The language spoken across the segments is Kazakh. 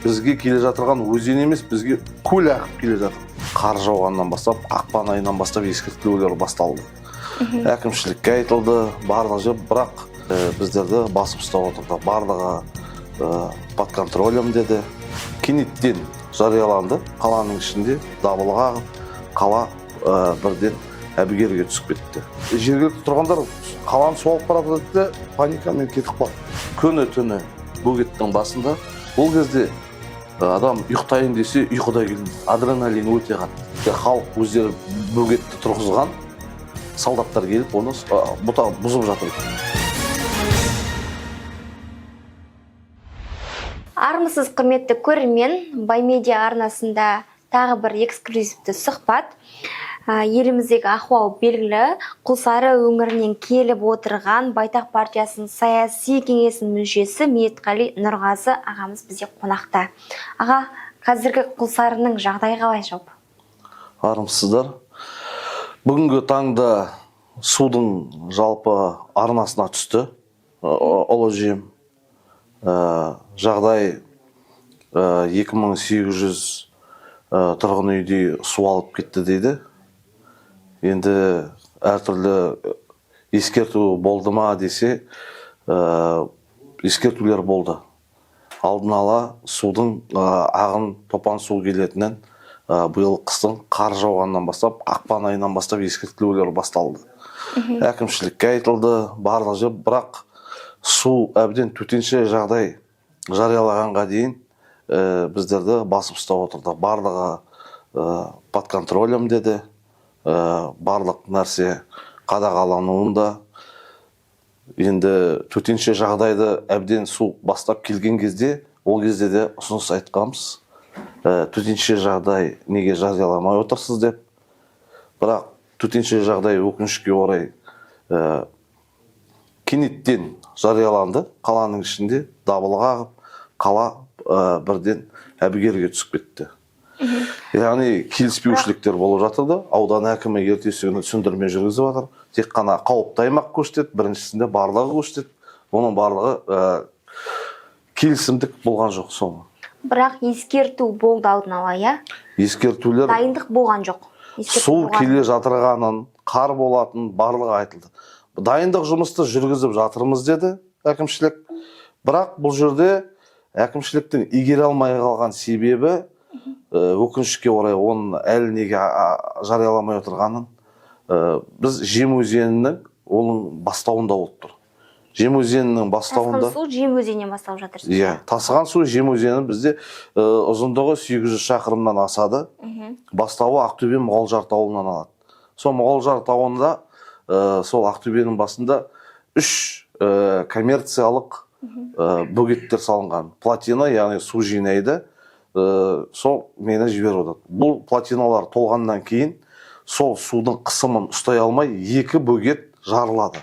Бізге келе жатырған өзен емес, бізге көл ағып келе жатыр. Қар жауғаннан бастап, ақпан айынан бастап ескертулер басталды. Әкімшілікке айтылды, барлық жер, бірақ біздерді басып ұстап отырды. Барлығы под контролем деді. Кенеттен жарияланды, қаланың ішінде дабыл қағып, қала бірден әбігерге түсіп кетті. Жергілікті тұрғындар қаланы су алып бара жатыр деді де, паникамен кетіп қалды. Күні түні бөгеттің басында. Ол кезде адам ұйықтайын десе, ұйқы да келмейді, адреналин өте қатты. Халық өздері бөгетті тұрғызған, солдаттар келіп оны бұта бұзып жатыр. Армысыз, құрметті көрермен! Баймедиа арнасында тағы бір эксклюзивті сұхбат. Еліміздегі ахуал белгілі. Құлсары өңірінен келіп отырған Байтақ партиясының саяси кеңесінің мүшесі Ниетқали Нұрғазы ағамыз бізде қонақта. Аға, қазіргі Құлсарының жағдайы қалай жалпы? Армысыздар! Бүгінгі таңда судың жалпы арнасына түсті Ұлы Жем. Жағдай 2800 тұрғын үйдей су алып кетті дейді. Енді әртүрлі ескерту болды ма десе, ескертулер болды. Алдын ала судың ағын, топан су келетінін биыл қыстың қар жауғаннан бастап, ақпан айынан бастап ескертулер басталды. Әкімшілікке айтылды, барлық жер, бірақ су әбден төтенше жағдай жариялағанға дейін біздерді басып ұстап отырды. Барлығы под контролем деді. Барлық нәрсе қадағалануында. Енді төтенше жағдайды әбден су бастап келген кезде, ол кезде де ұсыныс айтқанбыз. Төтенше жағдай неге жарияламай отырсыз деп. Бірақ төтенше жағдай, өкінішке орай, кенеттен жарияланды. Қаланың ішінде дабыл қағып, қала бірден әбігерге түсіп кетті. Яғни келіспеушіліктер болып жатырды. Аудан әкімі ертесі күні түсіндірме жүргізіп жатыр. Тек қана қауіпті аймақ көрсетеді, біріншісінде барлығы көрсетеді. Оның барлығы келісімдік болған жоқ соңы. Бірақ ескерту болды алдын ала, иә? Ескертулер Дайындық болған жоқ. Ескерту су болған. келе жатырғанын, қар болатынын барлығы айтылды. Дайындық жұмысты жүргізіп жатырмыз деді әкімшілік. Бірақ бұл жерде әкімшіліктің игере алмай қалған себебі, өкінішке орай, оның әлі неге жарияламай отырғанын, біз Жем өзенінің, оның бастауында болып тұр. Жем өзенінің бастауында. Тасқын су Жем өзенінен басталып жатыр. Иә, тасыған су Жем өзені бізде ұзындығы 800 шақырымнан асады. Бастауы Ақтөбе Мұғалжар тауынан алады. Сол Мұғалжар тауында, сол Ақтөбенің басында үш коммерциялық бөгеттер салынған. Плотина, яғни су жинайды. Сол мені жіберіп отырды. Бұл плотиналар толғаннан кейін сол судың қысымын ұстай алмай, екі бөгет жарылады.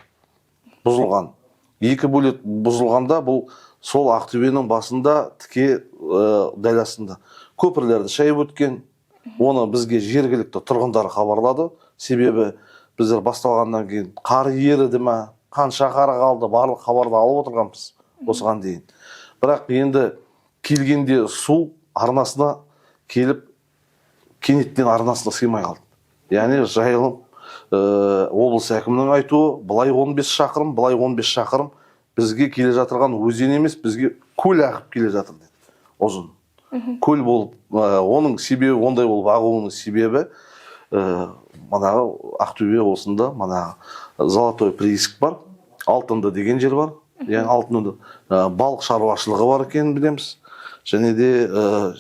Бұзылған. Екі бөлет бұзылғанда, бұл сол Ақтөбенің басында тіке дәл астында көпірлерді шайып өткен. Оны бізге жергілікті тұрғындар хабарлады. Себебі біздер басталғаннан кейін қар еріді ма, қанша қар қалды, барлық хабарды алып отырғанбыз осыған дейін. Бірақ енді келгенде су арнасына келіп, кенеттен арнасына сыймай қалды. Яғни жайылым, облыс әкімінің айтуы, былай 15 шақырым, былай 15 шақырым бізге келе жатырған өзен емес, бізге көл ағып келе жатыр деді. Ұзын көл болып, оның себебі, ондай болып ағуының себебі, манағы Ақтөбе облысында манағы Золотой прииск бар, Алтынды деген жер бар. Яғни Алтынды балық шаруашылығы бар екенін білеміз. Және де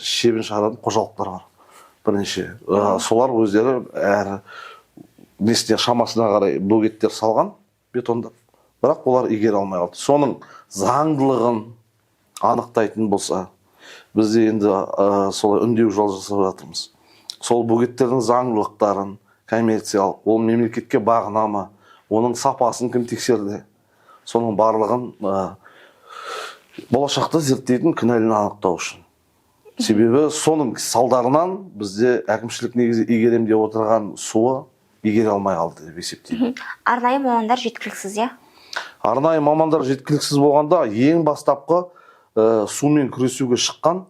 щебень шығаратын қожалықтар бар бірнеше. Солар өздері әр несіне, шамасына қарай бөгеттер салған бетондап, бірақ олар игере алмай қалды. Соның заңдылығын анықтайтын болса, біз де енді солай үндеу жол жасап жатырмыз. Сол бөгеттердің заңдылықтарын, коммерциялық, ол мемлекетке бағына ма, оның сапасын кім тексерді, соның барлығын болашақта зерттейтін, кінәліні анықтау үшін. Себебі соның салдарынан бізде әкімшілік негізі игерем деп отырған суы игере алмай қалды деп есептеймін. Арнайы мамандар жеткіліксіз, иә? Арнайы мамандар жеткіліксіз болғанда, ең бастапқы сумен күресуге шыққан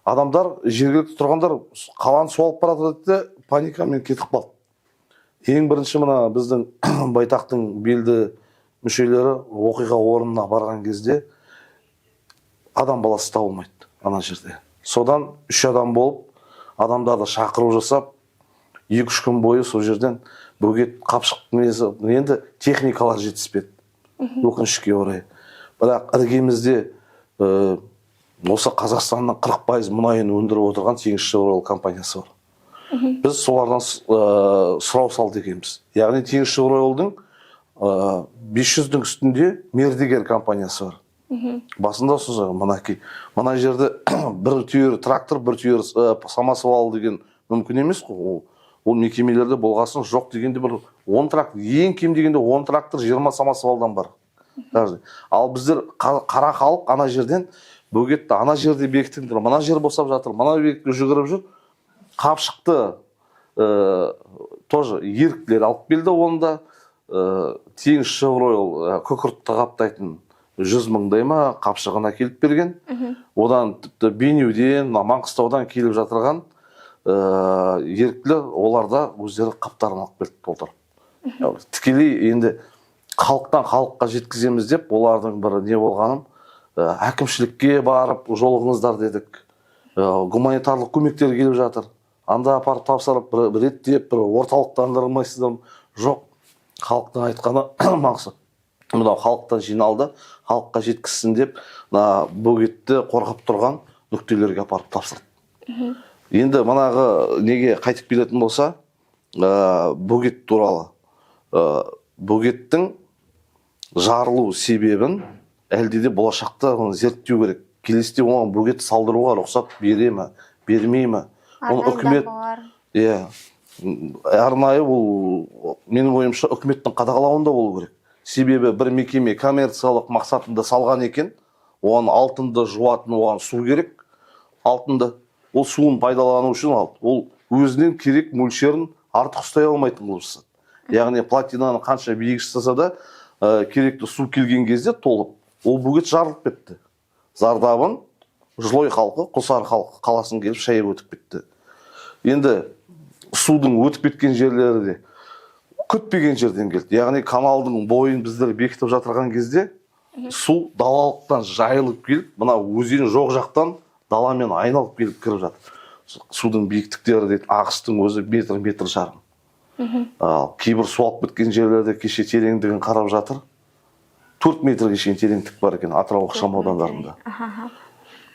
Адамдар, жергілікті тұрғындар қаланы су алып бара жатыр де, паникамен кетіп қалды. Ең бірінші мына біздің Байтақтың белді мүшелері оқиға орнына барған кезде адам баласы табылмайды ана жерде. Содан үш адам болып, адамдарды шақыру жасап, 2-3 күн бойы сол жерден бөгет, қапшық несі, енді техникалар жетіспеді, өкінішке орай. Бірақ іргемізде осы Қазақстанның 40% мұнайын өндіріп отырған Теңізшевройл компаниясы бар. Біз солардан сұрау салды екенбіз. Яғни Теңізшевройлдың 500-дің үстінде мердігер компаниясы бар. Басында сол мінекей, мына жерде бір түйір трактор, бір түйір самосвал деген мүмкін емес қой. Ол мекемелерде болғасын, жоқ дегенде бір 10 трактор, ең кем дегенде 10 трактор, 20 самосвалдан бар даже. Ал біздер, қара халық, ана жерден бөгетті ана жерде бекітіңдер, мына жер босап жатыр, мына бекітке жүгіріп жүр. Қапшықты тоже еріктілер алып келді. Оны да Теңізшевройл күкіртті қаптайтын 100 мыңдай ма қапшығын әкеліп берген. Одан тіпті Бейнеуден, мына Маңғыстаудан келіп жатырған еріктілер, олар да өздері қаптарын алып келді толтырып. Тікелей енді халықтан халыққа жеткіземіз деп, олардың бір не болғанын, әкімшілікке барып жолығыңыздар дедік. Гуманитарлық көмектер келіп жатыр, анда апарып тапсырып, бір реттеп, бір орталықтандырмайсыздар ма? Жоқ, халықтың айтқаны мақсат мынау, халықтан жиналды, халыққа жеткізсін деп, мына бөгетті қорғап тұрған нүктелерге апарып тапсырды. Енді манағы неге қайтып келетін болса, бөгет туралы, бөгеттің жарылу себебін әлде де болашақта оны зерттеу керек. Келесіде оған бөгет салдыруға рұқсат бере ме, бермей ме, оны Арнайы үкімет дамбалар. Иә, арнайы, ол менің ойымша, үкіметтің қадағалауында болу керек. Себебі бір мекеме коммерциялық мақсатында салған екен, оған алтынды жуатын, оған су керек. Алтынды ол суын пайдалану үшін алды. Ол өзінен керек мөлшерін артық ұстай алмайтын қылып жасады. Яғни плотинаны қанша биік жасаса да, керекті су келген кезде толып, ол бөгет жарылып кетті. Зардабын Жылой халқы, Құлсары халқы қаласын келіп шайып өтіп кетті. Енді судың өтіп кеткен жерлері де күтпеген жерден келді. Яғни каналдың бойын біздер бекітіп жатырған кезде су далалықтан жайылып келіп, мына өзен жоқ жақтан даламен айналып келіп кіріп жатыр. Судың биіктіктері дейді, ағыстың өзі метр, метр жарым. Ал кейбір су алып кеткен жерлерде кеше тереңдігін қарап жатыр, 4 метрге шейін тереңдік бар екен Атырау ықшам аудандарында. Аха.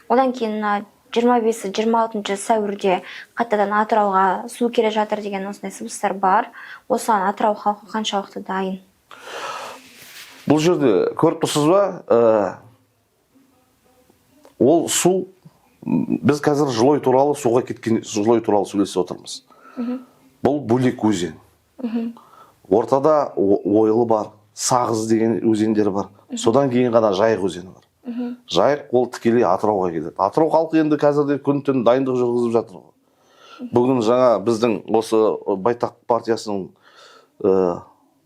Одан кейін мына 25-і, 26 сәуірде қайтадан Атырауға су келе жатыр деген осындай сыбыстар бар. Осыған Атырау халқы қаншалықты дайын? Бұл жерде көріп тұрсыз ба, ол су, біз қазір Жылой туралы, суға кеткен Жылой туралы сөйлесіп отырмыз. Бұл бөлек өзен. Ортада Ойлы бар, Сағыз деген өзендер бар, содан кейін ғана Жайық өзені бар. Жайық ол тікелей Атырауға келеді. Атырау халқы енді қазір де күн түн дайындық жүргізіп жатыр ғой. Бүгін жаңа біздің осы Байтақ партиясының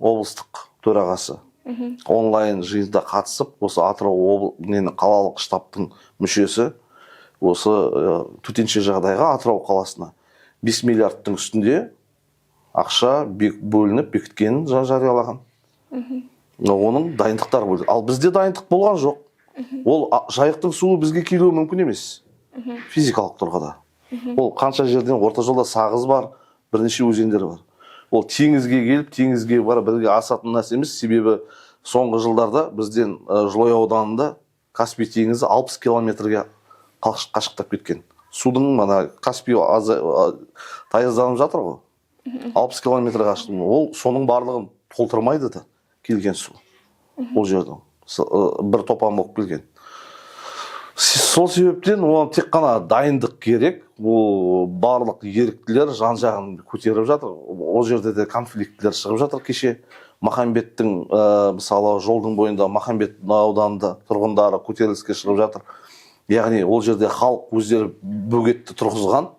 облыстық төрағасы онлайн жиында қатысып, осы Атырау нені, қалалық штабтың мүшесі осы төтенше жағдайға Атырау қаласына 5 миллиардтың үстінде ақша бөлініп бекіткенін жариялаған. Оның дайындықтары болды. Ал бізде дайындық болған жоқ. Ол Жайықтың суы бізге келуі мүмкін емес физикалық тұрғыда. Ол қанша жерден, орта жолда Сағыз бар, бірнеше өзендер бар. Ол теңізге келіп, теңізге барып бірге асатын нәрсе емес. Себебі соңғы жылдарда бізден Жылой ауданында Каспий теңізі 60 километрге қашықтап кеткен. Судың мана Каспий таязданып жатыр ғой, 60 километр қашықтық. Ол соның барлығын толтырмайды да келген су. Ол жердің бір топан болып келген. Сол себептен оған тек қана дайындық керек. Ол барлық еріктілер жан жағын көтеріп жатыр. Ол жерде де конфликтілер шығып жатыр. Кеше Махамбеттің, мысалы, жолдың бойында Махамбет ауданында тұрғындары көтеріліске шығып жатыр. Яғни ол жерде халық өздері бөгетті тұрғызған,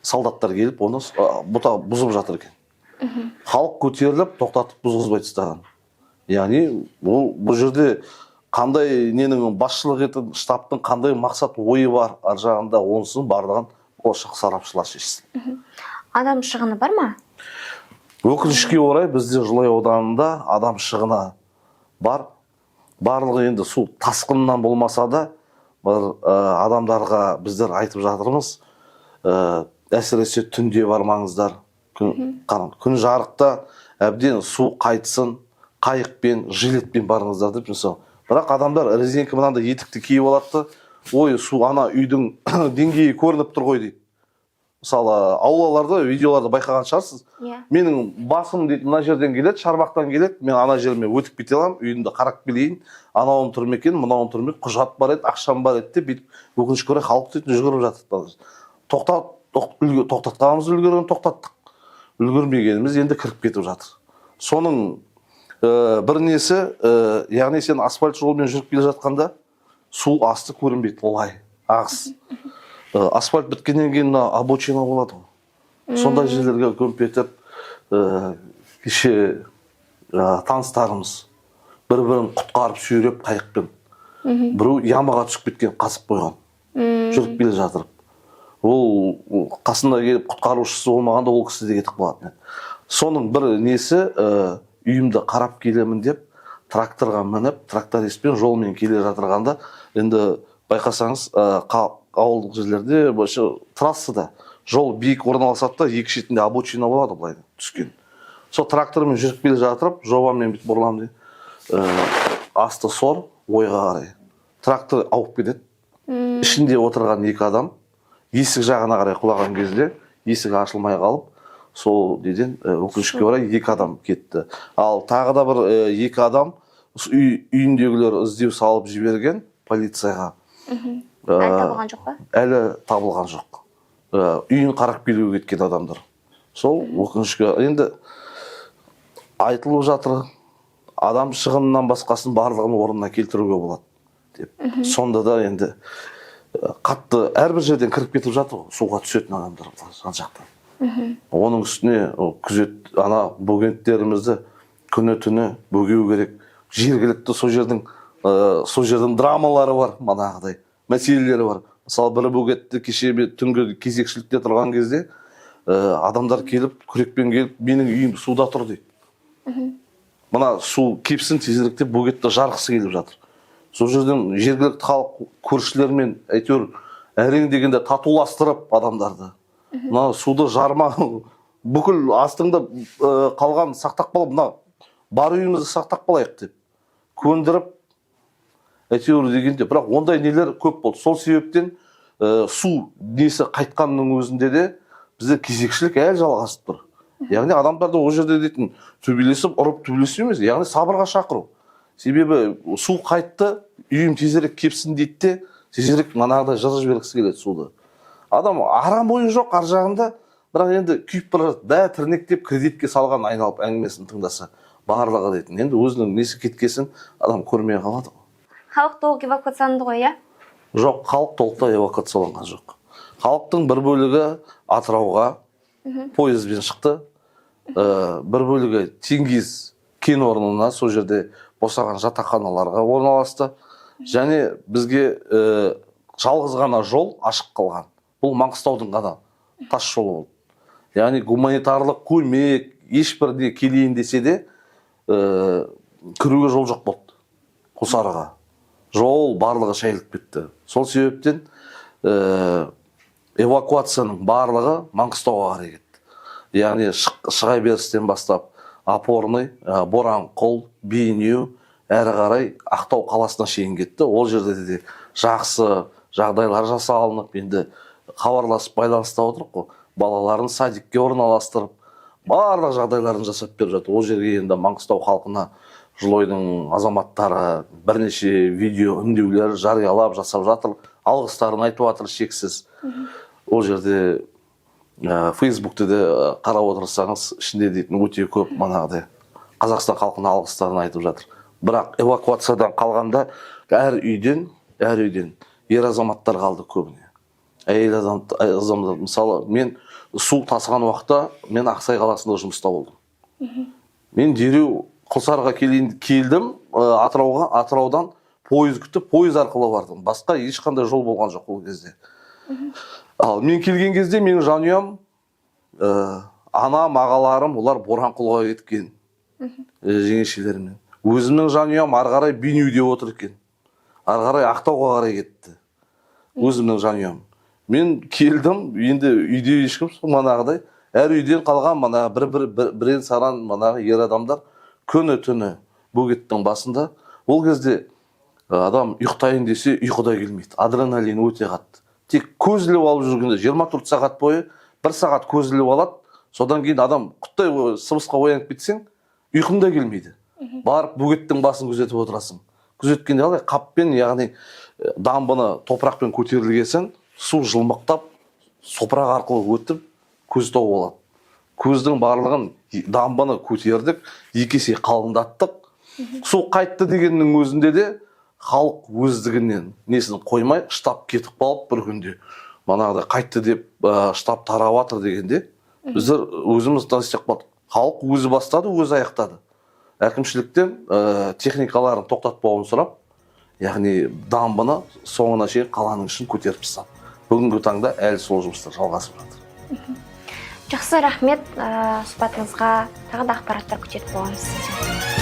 солдаттар келіп оны бұта бұзып жатыр екен. Халық көтеріліп, тоқтатып, бұзғызбай тастаған. Яғни ол бұл жерде Қандай ненің басшылық етіп, штабтың қандай мақсат ойы бар ар жағында, онысын барлығын болашақ сарапшылар шешсін. Адам шығыны бар ма? Өкінішке орай, бізде Жылыой ауданында адам шығыны бар. Барлығы енді су тасқынынан болмаса да, бір адамдарға біздер айтып жатырмыз, әсіресе түнде бармаңыздар, күн жарықта әбден су қайтсын, қайықпен, жилетпен барыңыздар деп, мысалы. Бірақ адамдар резинка мынандай етікті киіп алады да, ой, су ана үйдің деңгейі көрініп тұр ғой дейді. Мысалы, аулаларда, видеоларда байқаған шығарсыз. Иә. Менің басым дейді, мына жерден келеді, шарбақтан келеді, мен ана жеріме өтіп кете аламын, үйімді қарап келейін, анауым тұр ма екен, мынауым тұр ма екен, құжат бар еді, ақшам бар еді деп, бүйтіп, өкінішке орай, халық дейтін жүгіріп жатыр. Тоқтатқанымыз үлгерген тоқтаттық, үлгермегеніміз енді кіріп кетіп жатыр. Соның бір несі, яғни сен асфальт жолмен жүріп келе жатқанда су асты көрінбейді, лай ағыс. Асфальт біткеннен кейін мына обочина болады ғой, сондай жерлерге көміп кетіп, кеше таныстарымыз бір бірін құтқарып, сүйреп қайықпен, біреу ямаға түсіп кеткен, қазып қойған жүріп келе жатырып. Ол қасында келіп құтқарушысы болмағанда, ол кісі де кетіп қалатын еді. Соның бір несі, үйімді қарап келемін деп тракторға мініп, трактористпен жолмен келе жатырғанда, енді байқасаңыз, ауылдық жерлерде вообще трассада жол биік орналасады да, екі шетінде обочина болады былай түскен. Сол трактормен жүріп келе жатырып, жобамен бүйтіп бұрыламын деп, асты сор, ойға қарай трактор ауып кетеді. Ішінде отырған екі адам есік жағына қарай құлаған кезде есік ашылмай қалып, сол неден, өкінішке орай, екі адам кетті. Ал тағы да бір екі адам үйіндегілер іздеу салып жіберген полицияға. Әлі табылған жоқ па? Әлі табылған жоқ. Үйін қарап келуге кеткен адамдар. Сол өкінішке, енді айтылып жатыр, адам шығынынан басқасын барлығын орнына келтіруге болады деп. Сонда да енді қатты әрбір жерден кіріп кетіп жатыр ғой суға түсетін адамдар жан жақтан. Оның үстіне ол күзет, ана бөгеттерімізді күні түні бөгеу керек. Жергілікті сол жердің драмалары бар, манағыдай мәселелері бар. Мысалы, бір бөгетті кеше мен түнгі кезекшілікте тұрған кезде, адамдар келіп, күрекпен келіп, менің үйім суда тұр дейді, мына су кепсін тезірек деп, бөгетті жарғысы келіп жатыр. Сол жерден жергілікті халық көршілермен әйтеуір әрең дегенде татуластырып адамдарды, мына суды жарма, бүкіл астыңда қалған сақтап қалып, мына бар үйімізді сақтап қалайық деп көндіріп, әйтеуір дегенде. Бірақ ондай нелер көп болды. Сол себептен су несі қайтқанның өзінде де бізде кезекшілік әлі жалғасып тұр. Яғни адамдарды ол жерде дейтін төбелесіп, ұрып төбелесу емес, яғни сабырға шақыру. Себебі су қайтты, үйім тезірек кепсін дейді де, тезірек манағыдай жырып жібергісі келеді суды. Адам арам ойы жоқ ар жағында, бірақ енді күйіп бара жатыр, бәрі тірнектеп кредитке салған. Айналып әңгімесін тыңдаса, барлығы дейтін енді өзінің несі кеткесін адам көрмей қалады ғой. Халық толық эвакуацияланды ғой, иә? Жоқ, халық толықтай эвакуацияланған жоқ. Халықтың бір бөлігі Атырауға пойызбен шықты, бір бөлігі Теңіз кен орнына, сол жерде босаған жатақханаларға орналасты. Және бізге жалғыз ғана жол ашық қалған, бұл Маңғыстаудың ғана тас жолы болды. Яғни гуманитарлық көмек ешбір не келейін десе де, кіруге жол жоқ болды. Құлсарыға жол барлығы шайылып кетті. Сол себептен эвакуацияның барлығы Маңғыстауға қарай кетті. Яғни шыға берістен бастап Опорный, Боранқұл, Бейнеу, әрі қарай Ақтау қаласына шейін кетті. Ол жерде де жақсы жағдайлар жасалынып, енді хабарласып, байланыста отырық қой, балаларын садикке орналастырып, барлық жағдайларын жасап беріп жатыр ол жерге. Енді Маңғыстау халқына Жылойдың азаматтары бірнеше видео үндеулер жариялап жасап жатыр, алғыстарын айтып жатыр шексіз. Ол жерде Фейсбукте де қарап отырсаңыз, ішінде дейтін өте көп манағыдай Қазақстан халқына алғыстарын айтып жатыр. Бірақ эвакуациядан қалғанда әр үйден ер азаматтар қалды көбіне, әйел азаматтар. Мысалы, мен су тасыған уақытта мен Ақсай қаласында жұмыста болдым. Мен дереу Құлсарыға келейін, келдім Атырауға. Атыраудан пойызбен келдім. Пойыз күтіп, пойыз арқылы бардым. Басқа ешқандай жол болған жоқ ол кезде. Ал мен келген кезде менің жанұям, анам, ағаларым, олар Боранқұлға кеткен, жеңешелеріммен. Өзімнің жанұям ары қарай Бейнеуде отыр екен, ары қарай Ақтауға қарай кетті өзімнің жанұям. Мен келдім, енді үйде ешкім жоқ, манағыдай әр үйден қалған мана бір бір бір бірен саран манағы ер адамдар күні түні бөгеттің басында. Ол кезде адам ұйықтайын десе, ұйқы да келмейді, адреналин өте қатты. Тек көз іліп алып жүргенде 24 сағат бойы бір сағат көз іліп алады, содан кейін адам құттай сыбысқа оянып кетсең, ұйқың да келмейді. Барып бөгеттің басын күзетіп отырасың. Күзеткенде қалай қаппен, яғни дамбыны топырақпен көтерілгесін, су жылмықтап топырақ арқылы өтіп, көз тауып алады. Көздің барлығын, дамбыны көтердік, екі есе қалыңдаттық. Су қайтты дегеннің өзінде де халық өздігінен несін қоймай, штаб кетіп қалып, бір күнде манағыдай қайтты деп, штаб тарап жатыр дегенде, біздер өзіміз істеп қалдық. Халық өзі бастады, өзі аяқтады. Әкімшіліктен техникаларын тоқтатпауын сұрап, яғни дамбыны соңына шейін қаланың ішін көтеріп тастады. Бүгінгі таңда әлі сол жұмыстар жалғасып жатыр. Жақсы, рахмет сұхбатыңызға. Тағы да ақпараттар күтетін боламыз сізден.